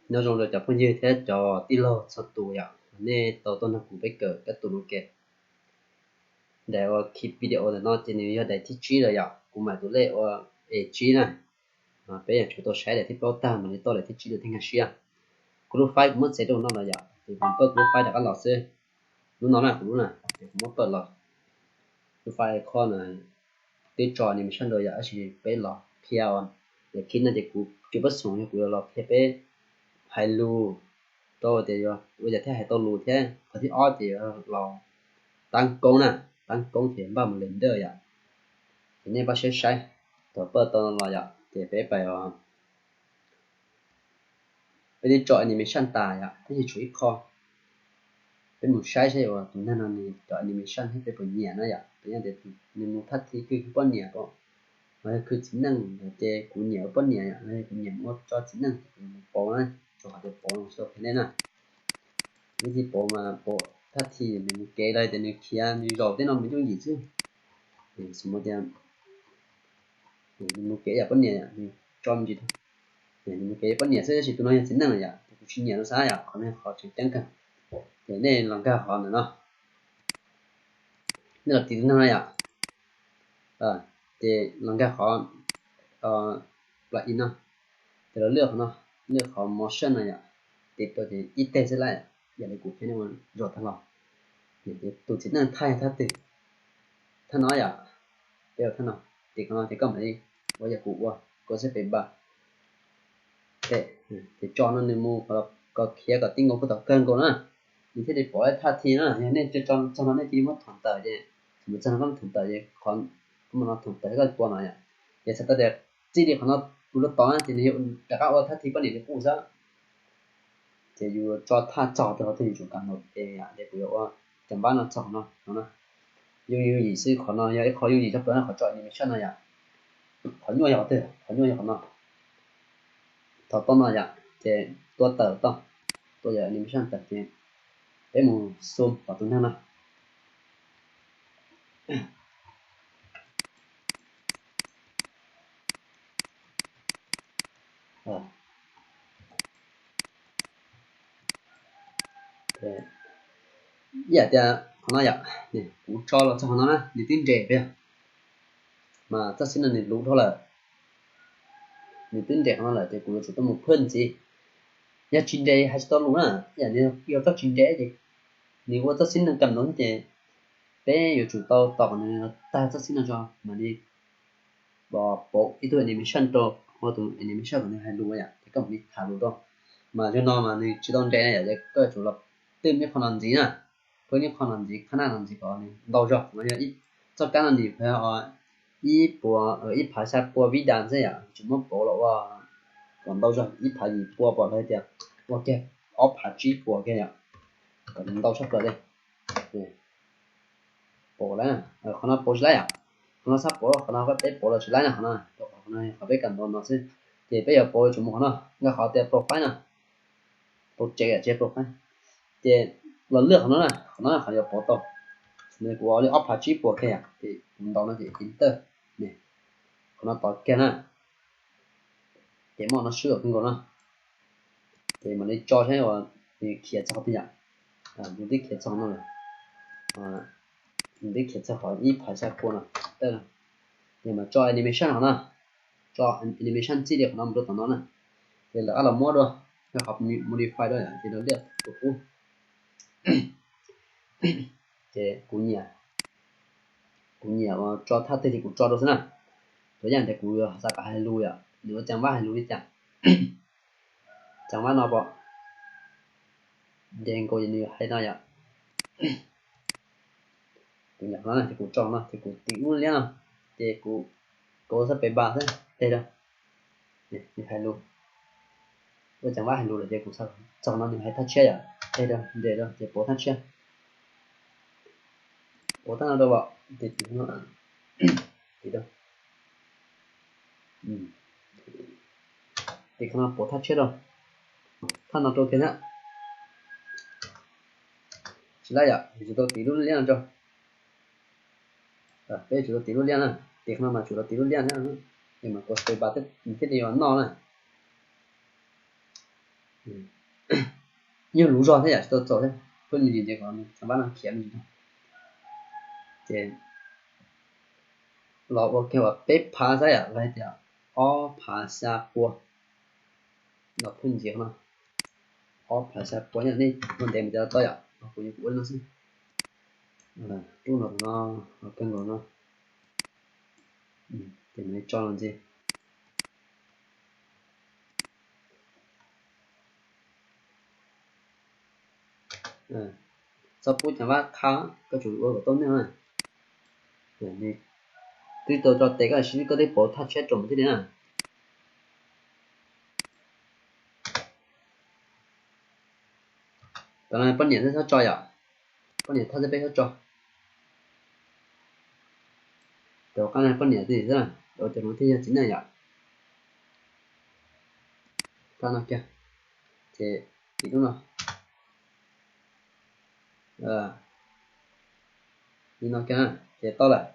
Nyob zoo rau cov phooj ywg thiab cov tij laug txhua tus yom, nej tau tuaj nrog kuv peb kawm kab tus no ke. Daim uas clip video ntawm no ces nws yog daim thib tsib lawm yom, kuv mam tus lej ua e tsib na. Peb yuav tsum tau saib daim thib plaub tag mam li tau daim thib tsib no thiaj nkag siab. Kuv lub file kuv muab txev rau no lawm yom, ces kuv pawj kuv lub file rov qab los xwb. Lub no na, kuv lub na, ces kuv muab pawj los. Lub file qhov na twb tso animation rau yom, tab sis peb los qhia os. Daim clip no ces kuv tsis pab xoom, yog kuv yuav los qhia peb hais lus rau tias yuav ua cas thiaj hais tau lus thiab. Qhov thib ob ces yuav los tab koob na, tab koob ces npaj mus render yom. Ces nej pab saib saib, thaum pawj tau los yom, ces peb pais os. Peb twb tso animation tas yom, tab sis tshuav ib qho. Peb mus saib saib uas tus neeg no nws cov animation thiab peb puas nyiam na yom. Peb nyiam tias nws mus thaj thi khwv poj niam ko, los yog khwv txiv neej ces kuv nyiam ua poj niam yom, los yog kuv nyiam ua tso txiv neej ces kuv mus pauv na, tsuas qhov tias pauv los xaus qhia nej na. Vib thi pauv mas pauv thaj thi nws mus kev los tias nws khiav nws zaum tej no mus yooj yim xwb. Xws li tias nws mus kev yam poj niam, nws tso me ntsis, nws mus kev poj niam xwb, tab sis tus no yog txiv neej yom, ces kuv tsis nyiam no xav yom, qhov no qhov tseem ceeb kawg. Ces nej los nkag qhov ntawm no, nej los tiv tus neeg no yom, ces los nkag qhov plug-in no, ces los lwaj qhov no, lwaj qhov motion no yom, tiv rau ces ib teg xwb lawm, yam li kuv qhia nej ua zaum tag los. Tus txiv neej thaj yog thaj twg? Thaj no yom, peb ua thaj no, tiv qhov no ces koj mam li ua yam kuv ua, koj xab pes npas, ces tso no nws mus kom khiav kom tib nkaus kuj tom kawg nkaus na, nws thiaj li pom thaj thi na. Yog nej tso txog no nej cia li muab thoom tawm ces, mus txog no koj thoom tawm ces, koj mus no thoom tawm koj tua no yom, ces txhais tau tias txij li qhov no tus lub tod na ces nws yuav rov qab ua thaj thi poj niam li qub xwb. Ces yus tso thaj txog rau qhov twg yus tsum kam ntaus e yom, ces kuv yuav ua cov npab no txog qhov no no. Yooj yooj yim xwb, qhov no yog ib qho yooj yim tshaj plaws na, qhov tso animation no yom. Qhov nyuaj yog qhov twg? Qhov nyuaj yog qhov no. Thaum tau no yom, ces tua tawm tau, tua yog animation tawm ces peb mus zoom kom tus neeg no ib yam tias qhov no yom, kuv tso los txog qhov no na, nws twb nres peb, mas txoj xib neej nws luv dhau lawm. Nws twb nres qhov no lawm ces kuv yuav tsum tuaj mus phwj ntxiv. Yog tsis nres hais tsis tau lus na, ib yam nws yog txoj tsis nres ces nws ua txoj xib neej kam ntaus xwb ces peb yuav tsum tau tos kom nws tag txoj xib neej tso mam li pauv ib tug animation rau, ua tus animation kom nws hais lus yom, ces koj mam li tham lus rau. Mas zaum no mas nws tsis tau nres na yom, ces koj yuav tsum los twb ib qho no ntxiv na, phwj ib qho no ntxiv, qhab naj no ntxiv kom nws ntau zog. Mas yog txoj kab no nws ib puas, ib phav xya pua vib das xwb yom, tsis muab pauv los ua kom ntau zog, ib phav yim pua pom los tias ua kiag ob phav tsib puas kiag yom, kom nws ntau tshaj plaws li. Pauv lawm, qhov no pauv tsis laib yom, qhov no txhob pauv, qhov no peb pauv los tsis laib na, qhov no, qhov no qhov peb kam ntaus no xwb. Ces peb yuav pauv tsum mus qhov no, nkag qhov tias profile na, pauv tsev yom, tsev profile. Ces los lwaj qhov no na, qhov no qhov yuav pauv tau. Kuv ua li ob phav tsib puas kiag yom, ces kuv ntaus no ces enter. Qhov no tov kiag na, ces muaj no swb kawg nkaus no. Ces mam li tso saib uas nws khiav txog qhov twg yom. Kuv twb khiav txog no lawm, nws twb khiav txog qhov ib phav xya pua no. Ces mam tso animation qhov no, tso animation txij li qhov no mus rau tom no na. Ces lawv ab los muab dua, qhov modify dua ces los liaj tus qub. Ces kuv nyiam, kuv nyiam uas tso thaj twg ces kuv tso rau xwb na. Tus yam tias kuv xav kom hais lus yom, nws ua cas vab hais lus li cas. Cas vab no pom nres nkaus ces nws hais no yom. Kuv nyiam no ces kuv tso no ces kuv tiv lub liab no, ces kuv, kuv xab pes npas xwb teg rau, nws hais lus. Ua cas vab hais lus lawm ces kuv txog no nws hais thaj tshiab yom, teg rau nres rau ces pauv thaj tshiab. Pauv thaj no rau, tiv qhov no pauv thaj tshiab rau, thaj no rau kiag na. Tsis laib yom, yuav tsum tau tiv lub liab no rau. Peb yuav tsum tau tiv lub liab na, tiv qhov no mas tsum tau tiv lub liab thiab, es mas kov space bar thiaj li yuav noj na. Yog lub zog thiab yam tsis tau txaus thiab, pheej me ntsis ces kom cov npab no khiav me ntsis. Ces los ua kiag uas peb phav xwb yom, los hais tias ob phav xya pua. Los pheej me ntsis no, ob phav xya pua yom, nej ua ntev mus ces los tau yom, kuv yeej kuv ua li no xwb. Rub no, no, kawg nkaus no. Ces mam li tso los ntxiv. Txhob pub cov npab qha, koj tsum ua kom tau neej na. Twb tau tso tes koj siv koj twb pauv thaj tshiab rau mus thiab li na. Tam no poj niam thiab txhob tso yom, poj niam thaj thiab peb txhob tso. Cov qab no poj niam xwb, cov no thiaj yog txiv neej yom. Qab no kiag, ces tim lub no, li no kiag na, ces tau lawm.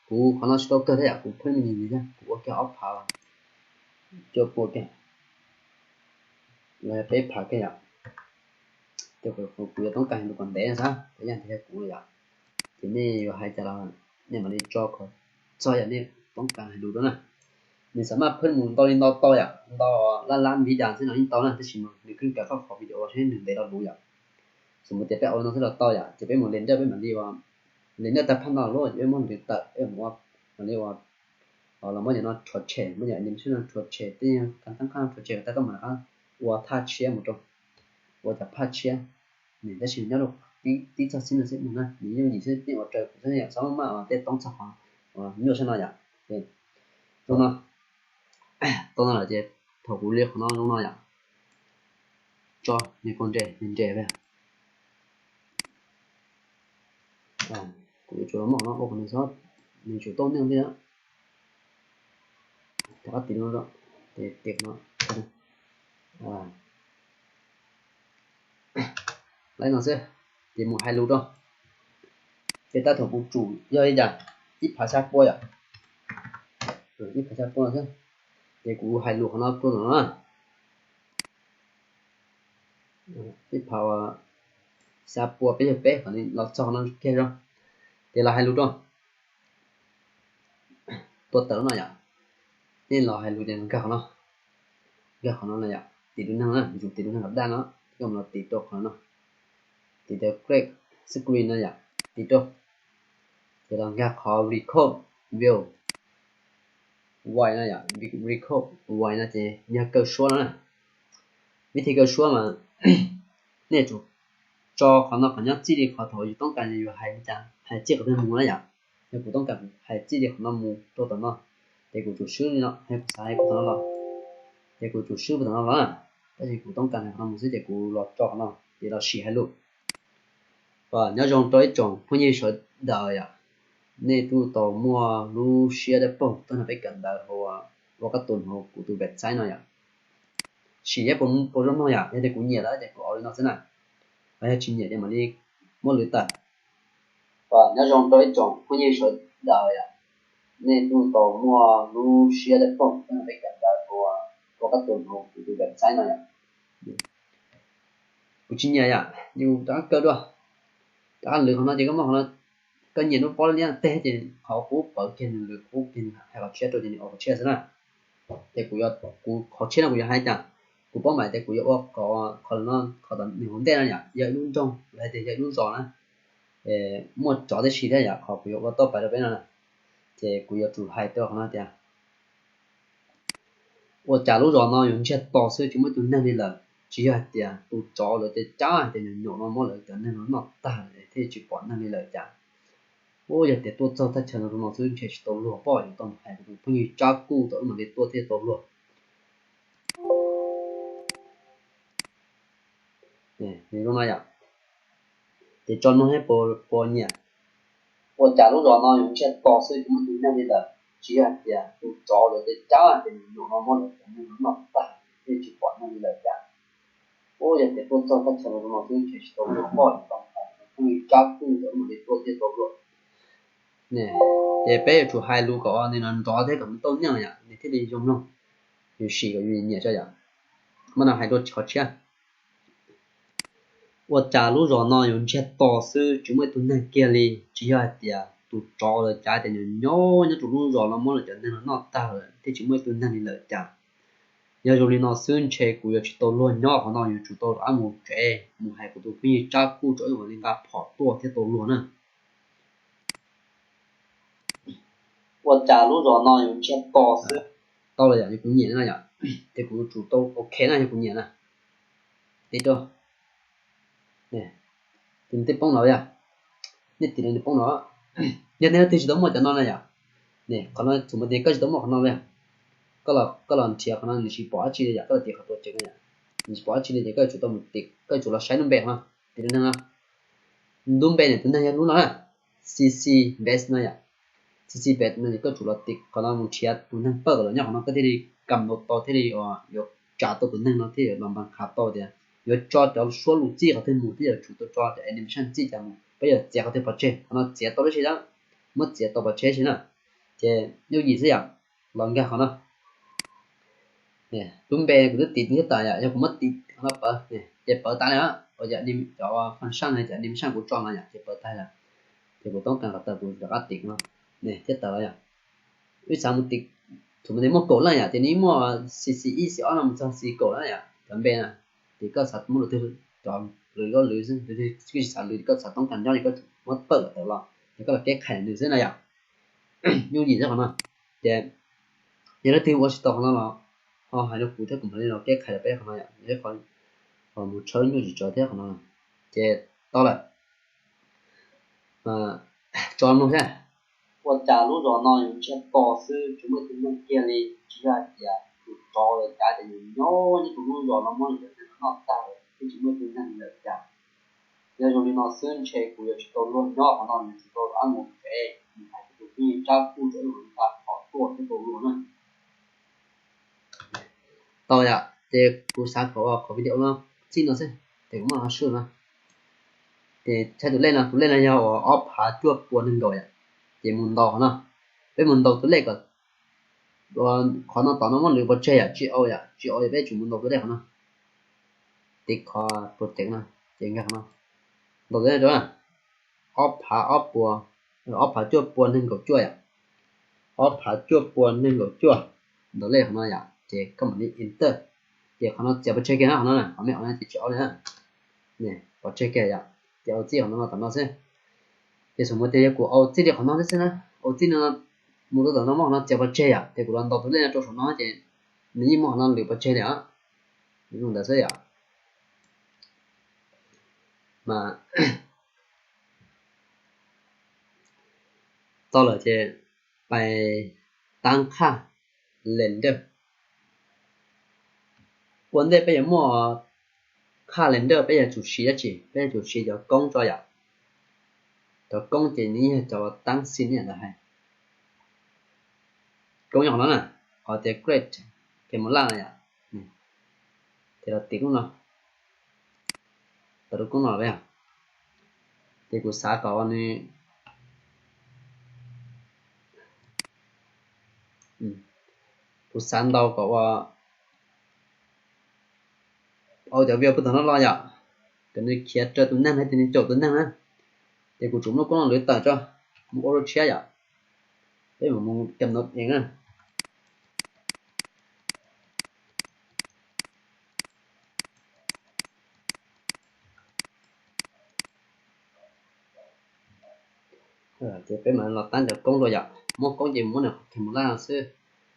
Kuv qhov no tsis tau kawg thiab yom, kuv pheej me ntsis thiab, kuv ua kiag ob phav cuaj pua kiag, los yog peb phav kiag yom. Ces kuv yuav toob kas hais lus kom ntev xwb, yog tias yog kuv yom, ces nej yuav hais cas los nej mam li tso kom txog yam nej toob kas hais lus rau na. Nws xav maj pheej mus ntau li ntau tau yom, ntau lab lab ntiv das xwb no yeej tau na, tab sis mas nws kheej kav qhov video seb nws ntev lo lus yom. Xws mus tias peb ua li no xwb los tau yom, ces peb mus le nraj peb mam li ua, le nraj tag phaj no lub peb muab nws tawm peb mus ua, mam li ua, los muab cov no rhuav tshem, muab cov animation no rhuav tshem, tej yog kab tab qab rhuav tshem tag koj mam rov qab ua thaj tshiab mus rau, ua cov phaj tshiab. Nws tab sis nyob rau tib txog xib no xwb no na, nws yooj yim xwb, yeej ua raws kuv xwb yom, txhob maj tej toob txog qhov nyuaj sab no yom. Zoo no, tau no lawm ces thaum kuv li qhov no zoo no yom, tso nws kaus nres nres nres. Kuv yuav tsum los muab qhov no ua kom nws xob, nws tsum tau neej thiab. Rov qab tiv no, tiv no, laib no xwb, ces mus hais lus rau. Ces tab thaum kuv tsum yog li cas, ib phav xya pua yom, ib phav xya pua no xwb, ces kuv hais lus qhov no rau no na. Ib phav xya pua peb yog peb, los txog qhov no kiag zoo, ces los hais lus rau. Tua tawm no yom, nej los hais lus ces nkag qhov no, nkag qhov no no yom, tiv tus neeg na, tus tiv tus neeg kom daj no, koj mus los tiv rau qhov no, tiv tus green screen no yom, tiv rau, ces los nkag qhov record view wide no yom, record wide no ces yog kaw suab no na. Vib thib kaw suab mas nej tsum tso qhov no kom nyob txij li qhov thaum yus toob kas yus hais li cas, hais txij qhov twg mus na yom. Yog kuv toob kas hais txij li qhov no mus rau tom no, ces kuv tsum swb li no, yog kuv xav hais puag tom no los, ces kuv tsum swb puag tom no los na. Tab sis kuv toob kas hais qhov no mus xwb ces kuv los tso qhov no ces los sim hais lus. Nyob zoo rau ib tsoom phooj ywg sawv daws yom, nej twb tau muaj lub siab dawb paug tuaj nrog peb kawm ntawv hauv, ua kab tus hauv kuv tus website no yom. Sim seb puas zoo mloog yom, yog tias kuv nyiam lawm ces kuv ua li no xwb na, yog tsis nyiam ces mam li muab lwv tawm. Nyob zoo rau ib tsoom phooj ywg sawv daws yom, nej twb tau muaj lub siab dawb paug tuaj nrog peb kawm ntawv hauv, ua kab tus hauv kuv tus website no yom. Kuv tsis nyiam yom, yus rov qab kaw dua, rov qab lwv qhov no ces koj muab qhov no, koj nyiam lub pob liab teg ces qhov qub pawv kiag nws lwv qub kiag, hais qhov tshiab rau ces nws ua qhov tshiab xwb na. Ces kuv yuav, kuv qhov tshiab no kuv yuav hais cas, kuv paub mas tias kuv yuav ua qhov, qhov no, qhov nws hauv ntej no yom, yog ib lub nroog los hais tias yog ib lub zos na, muaj tsov tib si thiab yom, qhov kuv yuav ua tauj pais rau peb no na. Ces kuv yuav tsum hais rau qhov no tias ua cas lub zos no yuav ntsiag to xwb tsis muaj tus neeg li lawm, tsis yog hais tias tus tsov lawv cab cab hais tias nyuam nyuam no muab lawv cov neeg no noj tag thiaj tsis pom neeg li lawm cas. Ua yog tias tuaj txog thaj chaw no rau no xwb ntshe tsis tau luag pom, yuav tau mus hais kuv tus phooj ywg Tsab Kuj tau wb mam li tuaj thiaj tau luag. Nws zoo no yom, ces tso mloog seb puas nyiam. Ua cas lub zos no yuav ntsiag to xwb tsis muaj tus neeg li lawm, tsis yog hais tias tus tsov lawv cab cab hais tias nyuam nyuam no muab lawv cov neeg no noj tag thiaj tsis pom neeg li lawm cas. Ua yog tias tuaj txog thaj chaw no rau no xwb ntshe tsis tau luag pom, yuav tau mus hais kuv tus phooj ywg Tsab Kuj tau wb mam li tuaj thiaj tau luag. Ces peb yuav tsum hais lus kom nws nrov thiab kom nws tau nyiaj yom, nws thiaj li zoo mloog. yus sim kom yus nyiam tso yom. Mas no hais dua qhov tshiab. Ua cas lub zos no yuav ntsiag to xwb, tsis muaj ib tug neeg kiag li, tsis yog hais tias tus tsov lawm, cas tias nyob nyob rau lub zos no muab lawv cov neeg no noj tag lawm thiaj tsis muaj ib tug neeg li lawm cas. Yog zoo li no xwb ntshe kuv yuav tsis tau luag nyob qhov no, yuav tsum tau rov qab mus tsev mus hais kuv tus phooj ywg Tsab Kuj tso ib qho li nqa phom tuaj thiaj tau luag na. Ua cas lub zos no yuav ntsiag to xwb. Tau lawm yom, kuv nyiam na yom, ces kuv yuav tsum tau ok na, yog kuv nyiam na. Tiv rau, tiv nws twb poob no yom, nej tiv no nws poob no. Yog nej leej twg tsis tau muaj cov no na yom, qhov no txhua mus tias koj tsis tau muaj qhov no li, koj los nrhiav qhov no nws tsis pom dab tsi li yom, koj los tiv qhov tua tsev no yom, nws tsis pom dab tsi li ces koj yuav tsum tau mus tiv, koj yuav tsum los saib lub npe qhov no, tiv lub neeg no. Lub npe niam tus neeg yog lub no na, C C Best no yom. C C Best no ces koj tsum los tiv qhov no mus nrhiav tus neeg pawj kom los nyob qhov no koj thiaj li kam ntaus tau thiaj li yuav tsa tau tus neeg no thiaj yuav los npaj qha tau tias yuav tso cov suab lus txij qhov twg mus thiab yuav tsum tau tso cov animation txij cas mus, peb yuav txiav qhov twg pov tseg, qhov no txiav tau lub si na, muab txiav tau pov tseg si na. Ces yooj yim xwb yom, los nkag qhov no. Lub npe kuv twb tiv thiab tas yom, yog kuv muab tiv qhov no pawv ces pawv tas li, cov function no cov animation kuv tso no yom ces pawv tas lawm. Ces kuv toob kas kom tawm kuv rov qab tiv no thiab tawm los yom. Wb xav mus tiv, txhua mus tias muaj kaum leej yom, ces nws muaj C C ib, C C ob no mus txog C C kaum na yom, cov npe na. Ces koj xav muab lus twg cov lwv koj lwv xwb, koj tsis xav lwv koj xav toob kas nyob ces koj muab pawj kom tawm los ces koj los keb qhais nws xwb na yom. Yooj yim xwb qhov no. Ces yog leej twg ua tsis tau qhov no los ho hais rau kuv thiab kuv mam li los keb qhais rau peb qhov no yom, yog ib qho mus tshawb nyuaj tsis tsawg thiab qhov no. Ces tau lawm. Tso mloog thiab. Ua cas lub zos no yuav ntsiag to xwb, tsis muaj ib tug neeg kiag li, tsis yog hais tias tus tsov lawm, cas tias nyob nyob rau lub zos no muab lawv cov neeg no noj tag lawm thiaj tsis muaj ib tug neeg li lawm cas. Yog zoo li no xwb ntshe kuv yuav tsis tau luag nyob qhov no, yuav tsum tau rov qab mus tsev mus hais kuv tus phooj ywg Tsab Kuj tso ib qho li nqa phom tuaj thiaj tau luag na. Tau yom, ces kuv xav kom ua qhov video no txij no xwb, ces kuv muab qhov sub no. Ces tshaj tus lej no, tus lej no yog uas ob phav cuaj pua nees nkaum yom, ces mus ntaus qhov no. Peb mus ntaus tus lej kom qhov no tom no muab lwv pov tseg yom, tsis au yom, tsis au yom, peb tsum mus ntaus tus lej qhov no. Tiv qhov project no, ces nkag qhov no, ntaus tus lej rau ob phav ob pua, ob phav cuaj pua nees nkaum cuaj yom, ob phav cuaj pua nees nkaum cuaj, ntaus lej qhov no yom, ces koj mam li enter. Ces qhov no txiav pov tseg kiag na, qhov no na, qhov me qhov no ces tsis au li na. Pov tseg kiag yom, ces au txij qhov no no tom no xwb. Ces xav muab tias yog kuv au txij li qhov no xwb na, au txij no mus rau tom no muab qhov no txiav pov tseg yom, ces kuv los ntaus tus lej no rau saum no ces nws yeej muab qhov no lwv pov tseg li os. Zoo ntawd xwb yom. Mas tau lawm ces pais tab qhaj render. Ua ntej peb yuav muaj qhaj render peb yuav tsum siv dab tsi? Peb yuav tsum siv cov koob tso yom. Cov koob ces nws yog cov tab xim ntawd hais. Koob yog qhov no na, qhov tias create camera no yom. Ces los tiv lub no, tau lub koob no los yog. Ces kuv xav kom nws, kuv xav ntaus kom ua, ua cov video puag tag no los yom, kom nws khiav raws tus neeg na, ces nws caum tus neeg na. Ces kuv tsum muab lub koob no lwv tawm tso, mus ua lub tshiab yom. Peb mam mus cam no ees na. Ces peb mam los tab cov koob dua yom, muaj koob ces muab nws qhov camera no xwb.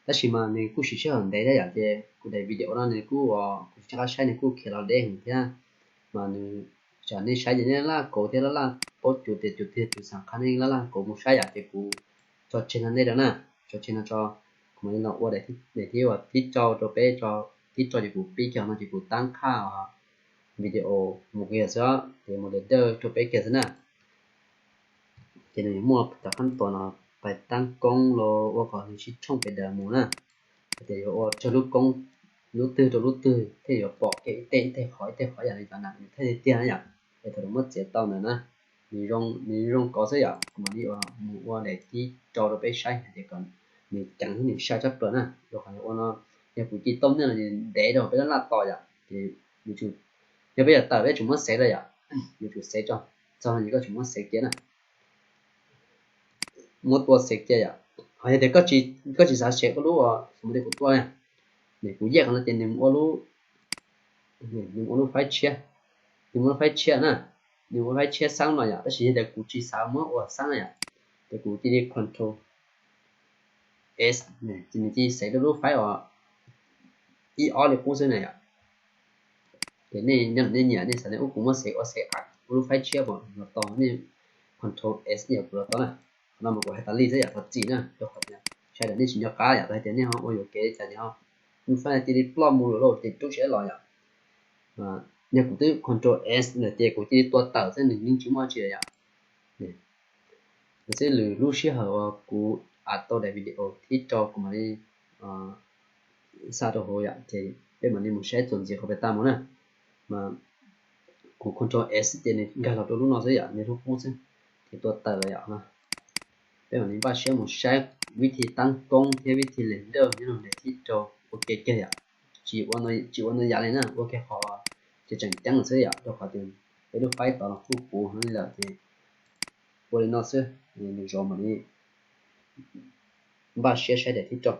Tab sis mas nws kuj siv sij hawm ntev thiab yom, ces kuv daim video no nws kuj, kuv tsis nco qab saib nws kuj khiav los deb heev thiab. Mas nws, tsam nej saib ces nej laj laj kauv thiab laj laj paub cuag tias cuag tiag cuag xav qha nej laj laj kauv mus saib yom, ces kuv tso tseg no ntej rau na, tso tseg no tso, kuv mam li los ua daim thib, daim thib uas thib rau rau peb, thib rau ces kuv pib kiag no ces kuv tab qhaj video mus kiag xwb, ces mus render rau peb kiag xwb na. Ces nws yuav muaj cov qab tuas no, pais tab koob los ua kom nws sib tshooj pes daws mus na. Hais tias yuav ua tsawg lub koob, lub twg rau lub twg thiaj yuav pom kiag ib teg ib teg qhov ib teg qhov yam li cov na, nws thiaj li tiag na yom. Es thaum nws muab txiav tau ntawd na, nws zoo, nws zoo kov xwb yom, kuv mam li ua, mus ua daim thib rau rau peb saib hais tias kom nws ceev thiab nws sai tshaj plaws na. Rau qhov ua no Yog kuv ci tau nej los ntev rau peb laj laj tos yom, ces yuav tsum, yog peb yuav tawm peb tsum muab xev lawm yom, yuav tsum xev tso, txog no ces koj tsum muab xev kiag na, muab tua xev kiag yom. Ho yog tias koj tsis xav xev koj lub, xws li kuv tua na, kuv yaj qhov no ces nws mus ua lub, nws mus ua lub faib tshiab, nws mus ua lub faib tshiab na, nws mus ua faib tshiab xab no yom, tab sis yog tias kuv tsis xav muab ua xab na yom, ces kuv cia li control S, ces nws cia li xev rau lub faib uas ib ob li qub xwb na yom. Ces nej nyob ntawm nej nyiam, nej xav tias ub kuv muab xev ua xev a ua lub faib tshiab mas los tau, nej control S yog kuv los tau na. Qhov no mas kuv hais tas li xwb yom, thov txim na, rau qhov tias sawv daws nej tsis nco qab yom, txawm hais tias nej ho ua yuam kev li cas ces ho lub faib cia li ploj mus lawm lauj ces rub siab los yom. Yog kuv twb control S lawm ces kuv cia li tua tawm xwb, nws yeej tsis muaj dab tsi lawm yom. Xwb lwm lub sij hawm uas kuv a tau daim video thib rau kuv mam li xa rau hauv yom, ces peb mam li mus saib txuas ntxiv qhov pem tag mus na. Mas kuv control S ces nws nkag los rau lub no xwb yom, nws lub qub xwb, ces tua tawm lawm yom. Peb mam li npaj siab mus saib vib thi tab koob thiab vib thi les dawj nyob rau daim thib rau ua ke kiag yom. Tsis ua no yav li na, ua kiag qhov tseem ceeb xwb yom, rau qhov tias peb lub faib tod los kuj puv heev li lawm ces ua li no xwb, nws zov mam li npaj siab saib daim thib rau.